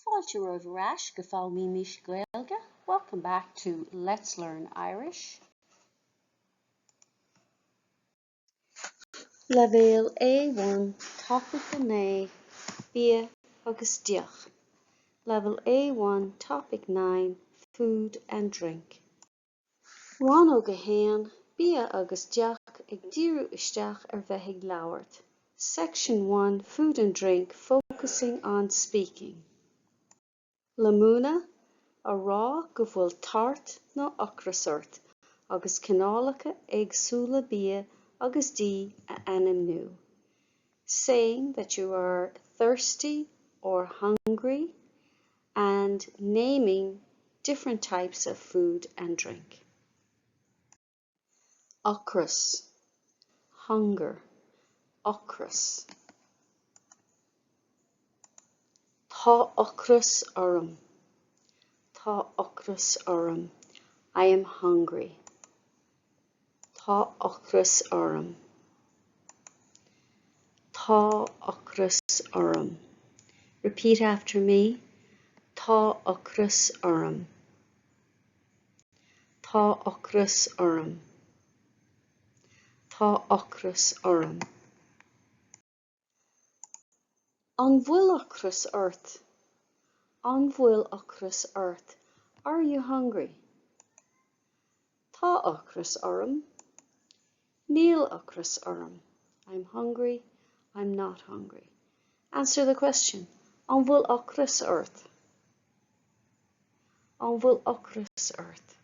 Fáilte romhaibh ar ais go Foghlaimímis Gaeilge, welcome back to Let's Learn Irish. Leibhéal A1, Topaic 9, Bia agus Deoch. Level A1, Topic 9, Food and Drink. Rannóg 1, Bia agus Deoch, ag díriú isteach ar bheith ag labhairt. Section 1, Food and Drink, focusing on speaking. Le múineadh, a rá go bhfuil tart nó ocras ort agus cineálacha éagsúla bia agus dí a ainmniú. Saying that you are thirsty or hungry and naming different types of food and drink. Ocras, hunger, ocras. Tá ocras orm. Tá ocras orm. I am hungry. Tá ocras orm. Tá ocras orm. Repeat after me. Tá ocras orm. Tá ocras orm. Tá ocras orm. An bhfuil ocras ort? An bhfuil ocras ort? Are you hungry? Tá ocras orm. Níl ocras orm. I'm hungry. I'm not hungry. Answer the question. An bhfuil ocras ort? An bhfuil ocras ort?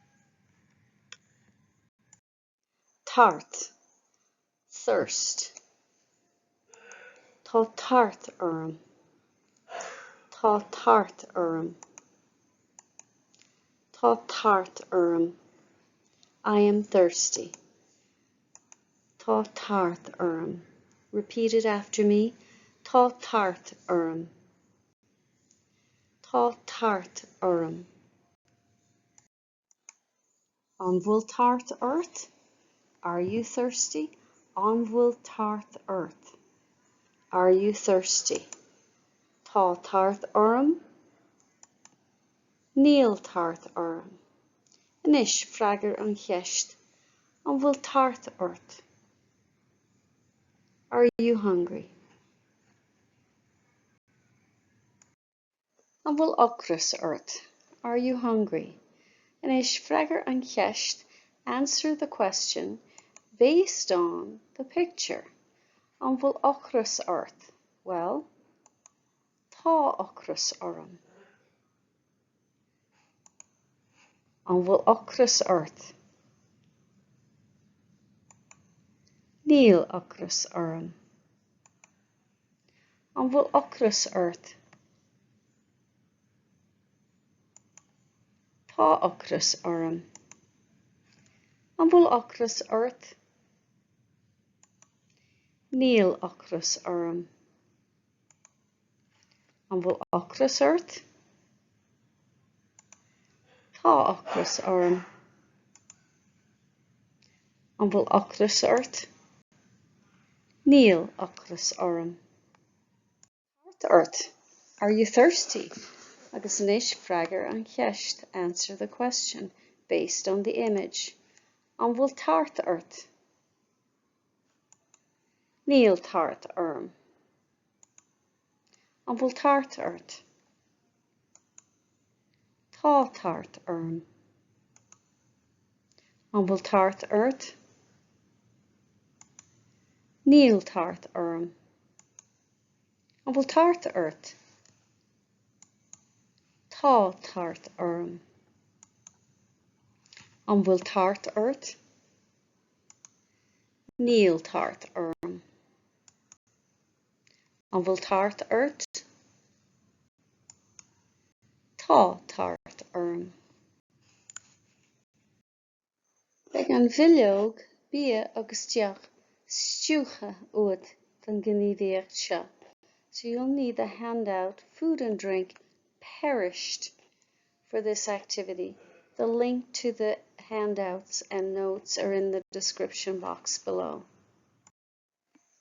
Tart, thirst. Tá tart orm. Tá tart orm. Tá tart orm. I am thirsty. Tá tart orm. Repeat it after me. Tá tart orm. Tá tart orm. An bhfuil tart ort? Are you thirsty? An bhfuil tart ort? Are you thirsty? Tá tart orm. Níl tart orm. Anois freagair an cheist, An bhfuil tart ort? Are you hungry? An bhfuil ocras ort? Are you hungry? Anois freagair an cheist Answer the question based on the picture. An bhfuil ocras ort? Well, tá ocras orm. An bhfuil ocras ort? Níl ocras orm. An bhfuil ocras ort? Tá ocras orm. An bhfuil ocras ort? Níl ocras orm. An bhfuil ocras ort? Tá ocras orm. An bhfuil ocras ort? Níl ocras orm. Tart ort? Are you thirsty? Agus anois freagair an cheist, answer the question, based on the image. An bhfuil tart ort? Níl tart orm. An bhfuil tart ort? Tá tart orm. An bhfuil tart ort? Níl tart orm. An bhfuil tart ort? Tá tart orm. An bhfuil tart ort? Níl tart orm. An bhfuil tart ort? Tá tart orm. Beidh an bhileog bia agus deoch stiúgtha uait don ghníomhaíocht seo. So you'll need the handout Food and Drink Perished for this activity. The link to the handouts and notes are in the description box below.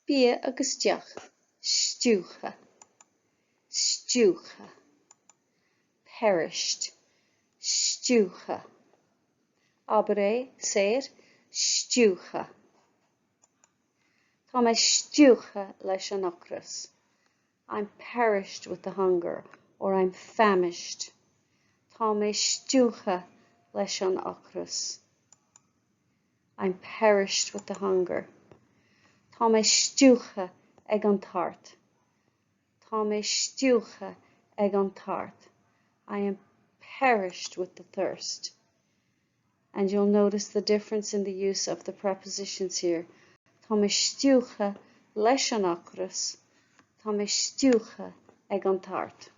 Bia agus deoch stiúgtha. Stiúgtha. Perished. Stiúgtha. Abair é, say it, stiúgtha. Tá mé stiúgtha leis an ocras. I'm perished with the hunger or I'm famished. Tá mé stiúgtha leis an ocras. I'm perished with the hunger. Tá mé stiúgtha ag an tart. Tá mé stiúgtha ag an tart. I am perished with the thirst. And you'll notice the difference in the use of the prepositions here. Tá mé stiúgtha leis an ocras, tá mé stiúgtha ag an tart.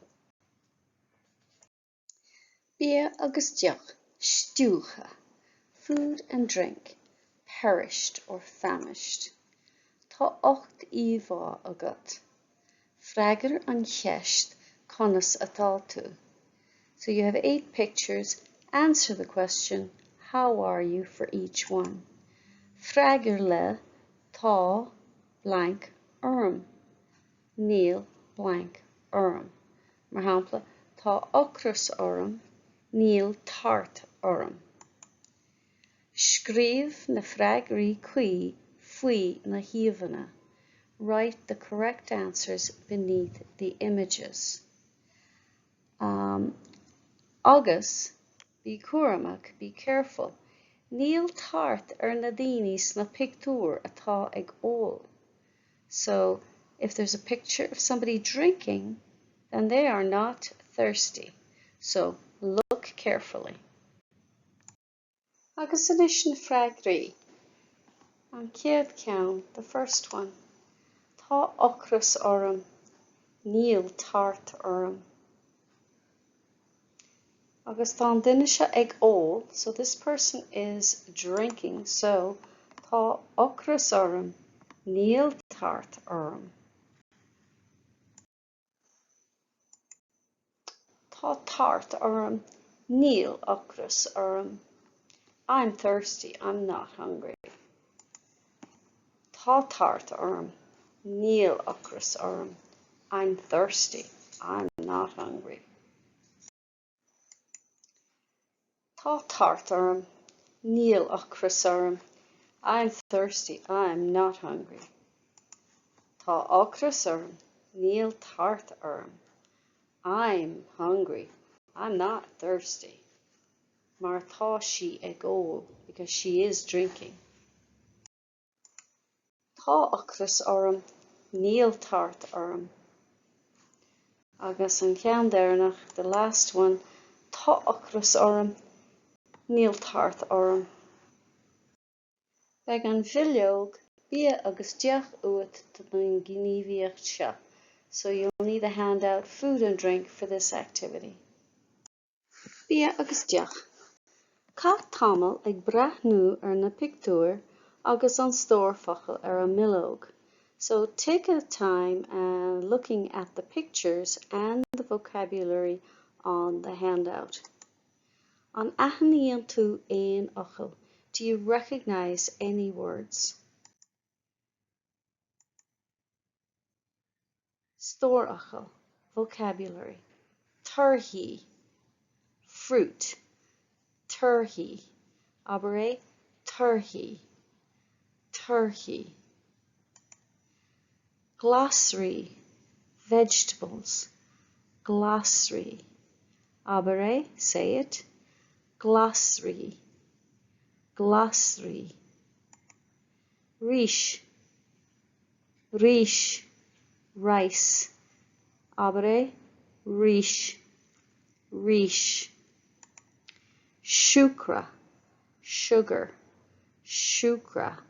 Bia agus deoch, stiúgtha. Food and drink, perished or famished. Tá 8 íomhá agat. Freagair an cheist conas atá tú. So you have 8 pictures. Answer the question, how are you for each one? Freagair le tá blank orm. Níl blank orm. Mar shampla, tá ocras orm, níl tart orm. Scríobh na freagraí cuí faoi na híomhánna. Write the correct answers beneath the images. Um, agus, bí cúramach, be careful. Níl tart ar na daoine sna pictiúir atá ag ól. So, if there's a picture of somebody drinking, then they are not thirsty. So, look carefully. Agus anois na freagraí. An chéad cheann, the first one. Tá ocras orm. Níl tart orm. Agus tá an duine seo ag ól, so this person is drinking, so tá ocras orm, níl tart orm. Tá tart orm, níl ocras orm. I'm thirsty, I'm not hungry. Tá tart orm, níl ocras orm. I'm thirsty, I'm not hungry. Tá tart orm, níl ocras orm. I'm thirsty, I'm not hungry. Tá ocras orm, níl tart orm. I'm hungry, I'm not thirsty. Mar tá sí ag ól, because she is drinking. Tá ocras orm, níl tart orm. Agus an ceann deireanach, the last one, tá ocras orm, níl tart orm. Beidh an bhileog bia agus deoch uait don ghníomhaíocht seo, so you'll need the handout food and drink for this activity. Bia agus deoch. Caith tamall ag breathnú ar na pictiúir agus an stór focal ar an mbileog. So take a time uh, looking at the pictures and the vocabulary on the handout. An aithníonn tú aon fhocal? Do you recognize any words? Stór focal, vocabulary. Torthaí, fruit. Torthaí. Abair é, torthaí. Torthaí. Glasraí, vegetables. Glasraí. Abair é, say it. Glasraí. Glasraí. Rís. Rís. Rice. Abair é, rís. Rís. Siúcra. Sugar. Siúcra.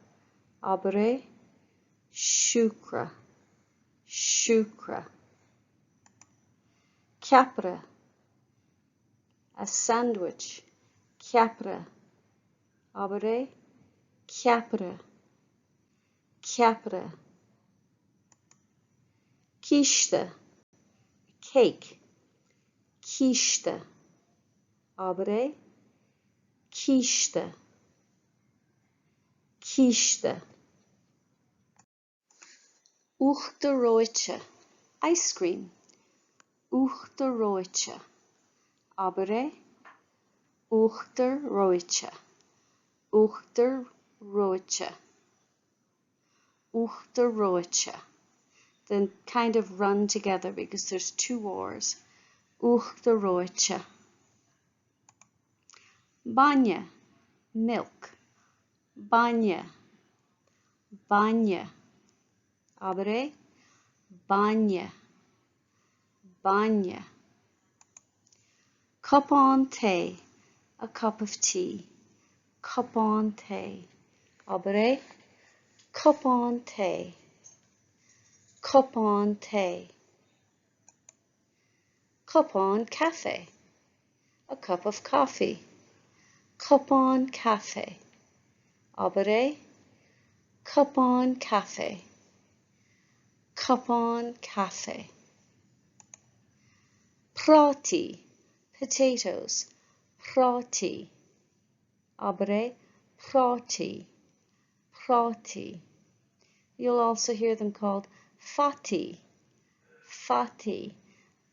Abair é, siúcra. Siúcra. Ceapaire. A sandwich. Ceapaire. Abair é, ceapaire. Ceapaire. Císte. A cake. Císte. Abair é, císte. Císte. Uachtar reoite, ice cream. Uachtar reoite. Abair é. Uachtar reoite. Uachtar reoite. Uachtar reoite. They kind of run together because there's two R's. Uachtar reoite. Bainne, milk. Bainne. Bainne. Abair é. Bainne. Bainne. Cupán tae, a cup of tea. Cupán tae. Abair é. Cupán tae. Cupán tae. Cupán caife, a cup of coffee. Cupán caife. Abair é. Cupán caife. Cupán caife. Prátaí, potatoes. Prátaí. Abair é. Prátaí. Prátaí. You'll also hear them called fataí. Fataí.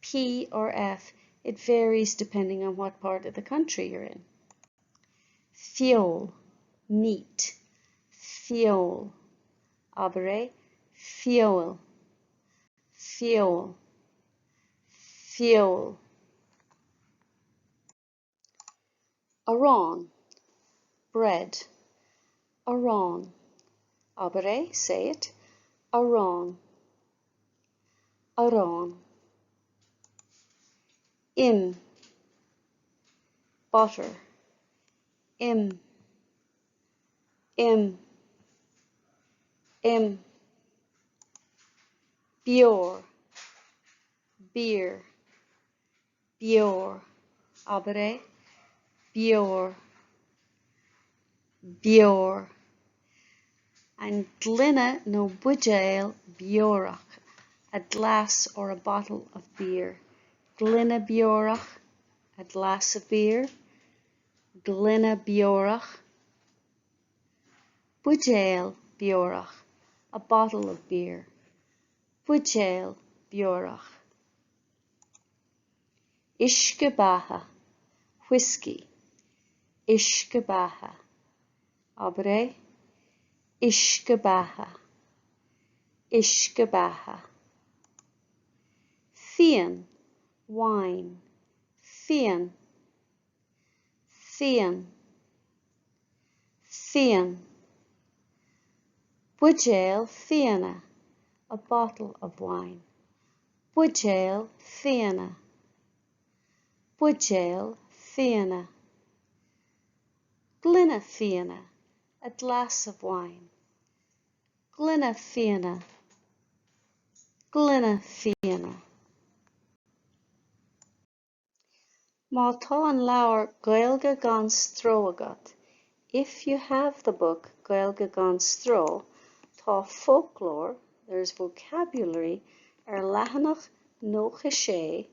P or F. It varies depending on what part of the country you're in. Feoil, meat. Feoil. Abair é. Feoil. Feoil. Feoil. Arán, bread. Arán. Abair é, say it. Arán. Arán. Im. Butter. Im. Im. Im. Beoir. Beer. Beoir. Abair é. Beoir. Beoir. An gloine nó buidéal beorach, a glass or a bottle of beer. Gloine beorach, a glass of beer. Gloine beorach. Buidéal beorach, a bottle of beer. Buidéal beorach. Uisce beatha, whiskey. Uisce beatha. Abair é. Uisce beatha. Uisce beatha. Fíon, wine. Fíon. Fíon. Fíon. Buidéal fíona, a bottle of wine. Buidéal fíona. Buidéal fíona. Gloine fíona, a glass of wine. Gloine fíona. Gloine fíona. Má tá an leabhar Gaeilge gan Stró agat, If you have the book Gaeilge gan Stró, tá foclóir, there's vocabulary, ar leathanach 96,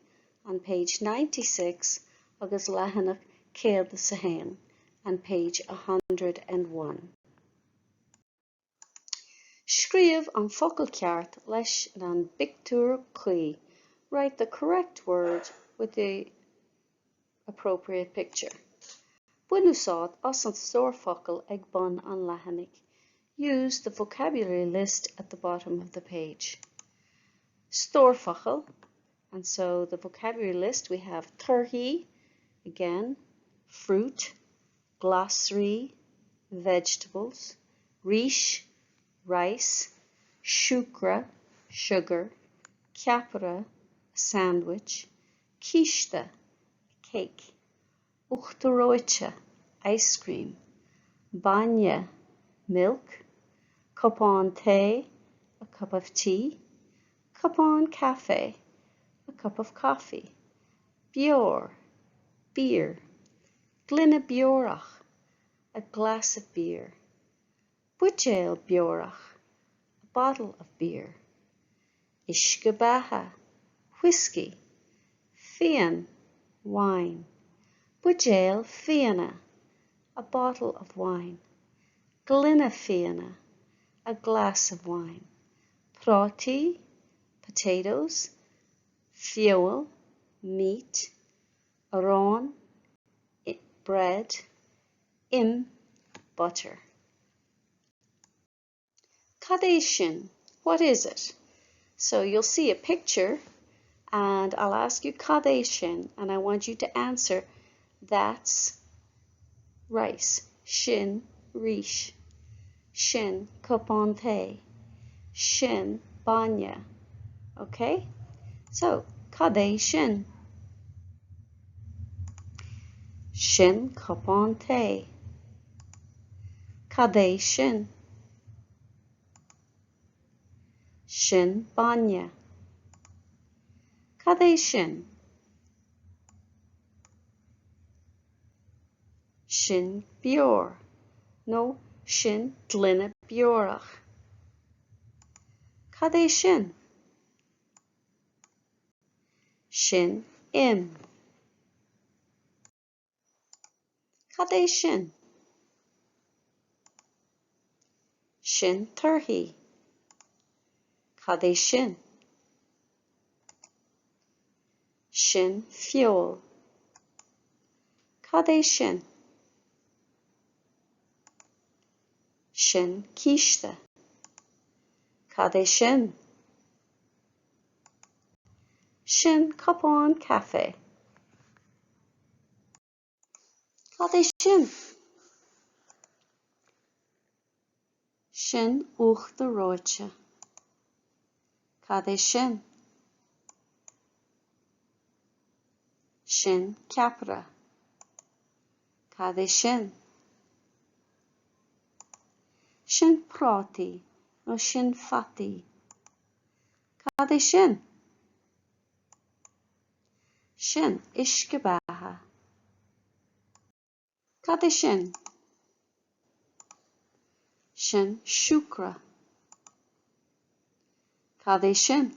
on page 96, agus leathanach 101, and page 101. Scríobh an focal ceart leis an bpictiúr cuí. Write the correct word with the appropriate picture. Bain úsáid as an stór focal ag bun an leathanaigh. Use the vocabulary list at the bottom of the page. Stór focal. And so the vocabulary list we have torthaí, again, fruit, glasraí, vegetables, rís, rice, siúcra, sugar, ceapaire, sandwich, císte, cake, uachtar reoite, ice cream, bainne, milk, cupán tae, a cup of tea, cupán caife, a cup of coffee, beoir, beer, gloine beorach, a glass of beer, buidéal beorach, a bottle of beer, uisce beatha, whiskey, fíon, wine, buidéal fíona, a bottle of wine, gloine fíona, a glass of wine, prátaí, potatoes, feoil, meat, Arán, bread, im, butter. Cad é sin? What is it? So you'll see a picture and I'll ask you cad é sin and I want you to answer that's rice. Sin rís. Sin cupán tae. Sin bainne. Okay? So, cad é sin? Sin cupán tae. Cad é sin? Sin bainne. Cad é sin? Sin beoir nó sin gloine beorach. Cad é sin? Sin im. Cad é sin? Sin torthaí. Cad é sin? Sin feoil. Cad é sin? Sin císte. Cad é sin? Sin cupán caife. Cad é sin? Sin uachtar reoite. Cad é sin? Sin ceapaire. Cad é sin? Sin prátaí nó sin fataí. Cad é sin? Sin uisce beatha. Cad é sin? Sin siúcra. Cad é sin?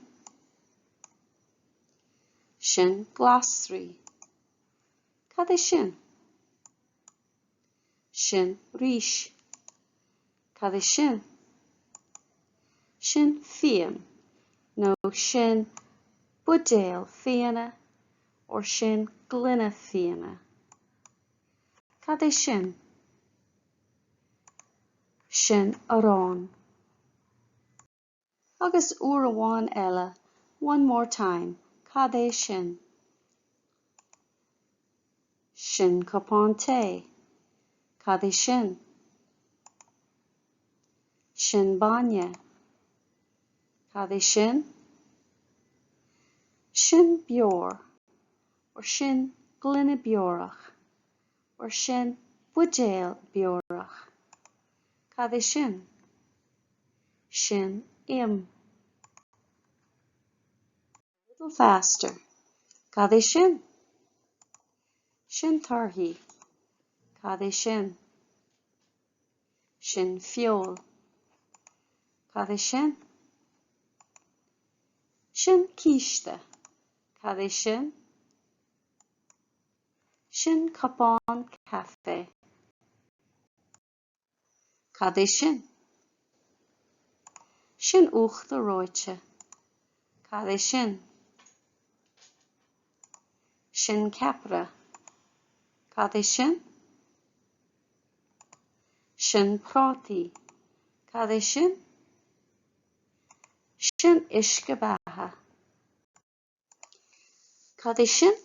Sin glasraí. Cad é sin? Sin rís. Cad é sin? Sin fíon nó sin buidéal fíona or sin gloine fíona. Cad é sin? Sin arán. Agus uair amháin eile, one more time, cad é sin? Sin cupán tae. Cad é sin? Sin bainne. Cad é sin? Sin beoir or sin gloine beorach or sin buidéal beorach. Cad é sin? Sin im. A little faster. Cad é sin? Sin torthaí. Cad é sin? Sin feoil. Cad é sin? Sin císte. Cad é sin? Sin cupán caife. Cad é sin? Sin uachtar reoite. Cad é sin? Sin ceapaire. Cad é sin? Sin prátaí. Cad é sin? Sin uisce beatha. Cad é sin?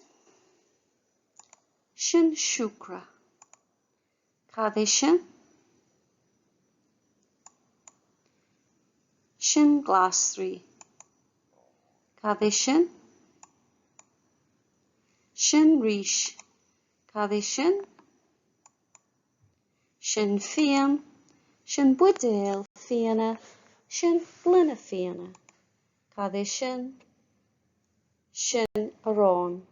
Sin siúcra. Cad é sin? Sin glasraí. Cad é sin? Sin rís. Cad é sin? Sin fíon. Sin buidéal fíona. Sin gloine fíona. Cad é sin? Sin arán.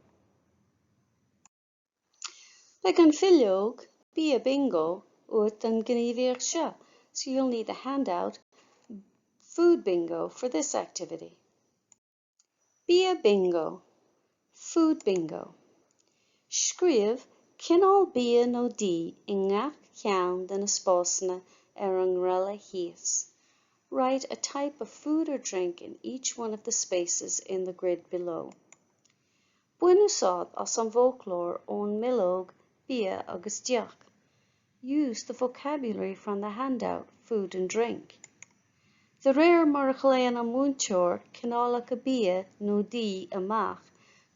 Beidh an bhileog Bia Bingo uait don ghníomhaíocht seo, so you'll need the handout Food Bingo for this activity. Bia Bingo, Food Bingo. Scríobh cineál bia nó dí i ngach ceann de na spásanna ar an ngreille thíos. Write a type of food or drink in each one of the spaces in the grid below. Bain úsáid as an bhfoclóir ón mbileog Bia agus Deoch. Use the vocabulary from the handout Food and Drink. De réir mar a ghlaonn an múinteoir cineálacha bia nó dí amach,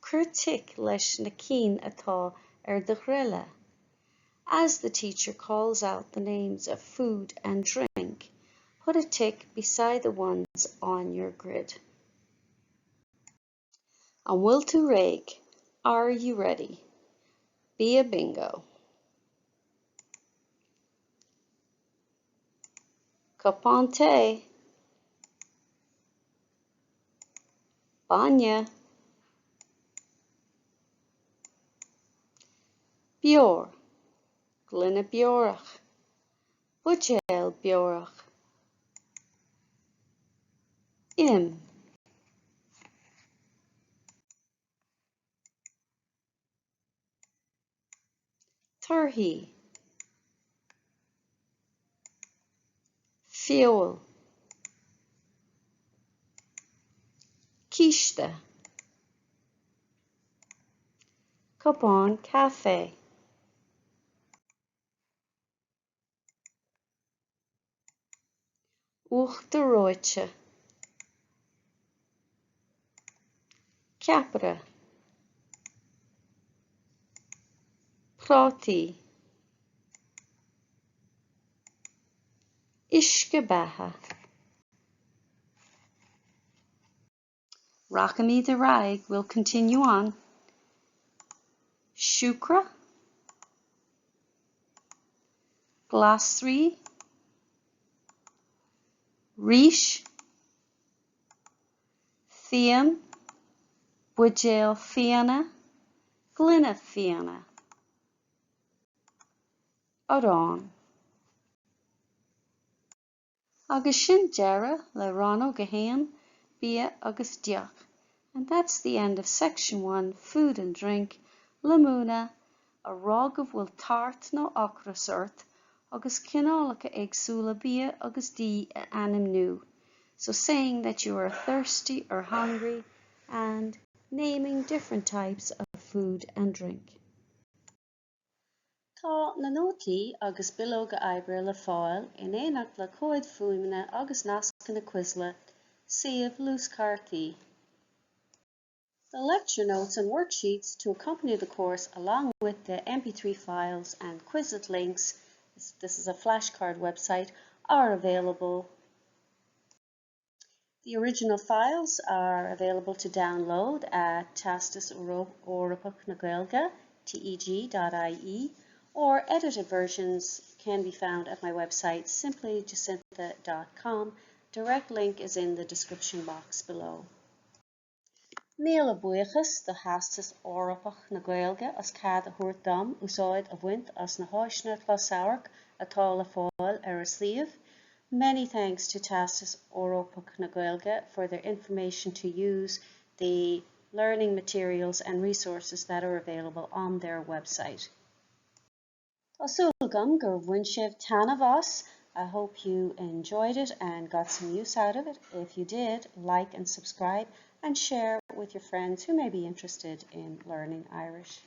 cuir tic leis na cinn atá ar do ghreille. As the teacher calls out the names of food and drink, put a tick beside the ones on your grid. An bhfuil tú réidh? Are you ready? Bia Bingo. Cupán tae. Bainne. Beoir. Gloine beorach. Buidéal beorach. Im. Torthaí. Feoil. Císte. Cupán caife. Uachtar reoite. Ceapaire. Prátaí. Uisce beatha. Rachaimid ar aghaidh, we'll continue on. Siúcra. Glasraí. Rís. Fíon. Buidéal fíona. Gloine fíona. Arán. Agus sin deireadh le Rannóg 1, Bia agus Deoch And that's the end of section 1, Food and Drink, le múineadh, a rá go bhfuil tart nó ocras ort agus cineálacha éagsúla bia agus dí a ainmniú So saying that you are thirsty or hungry and naming different types of food and drink. Tá na nótaí agus bileoga oibre le fáil in éineacht le comhaid fuaime agus nascanna Quizlet, suíomh luaschártaí. The lecture notes and worksheets to accompany the course along with the MP3 files and Quizlet links, this is a flashcard website, are available. The original files are available to download at Teastas Eorpach na Gaeilge, teg.ie, or edited versions can be found at my website simplyjacintha.com. Direct link is in the description box below. Míle buíochas do Theastas Eorpach na Gaeilge as cead a thabhairt dom úsáid a bhaint as na háiseanna closamhairc atá le fáil ar a suíomh. Many thanks to Teastas Eorpach na Gaeilge for their information to use the learning materials and resources that are available on their website. Tá súil agam gur bhain sibh taitneamh as. I hope you enjoyed it and got some use out of it. If you did, like and subscribe and share with your friends who may be interested in learning Irish.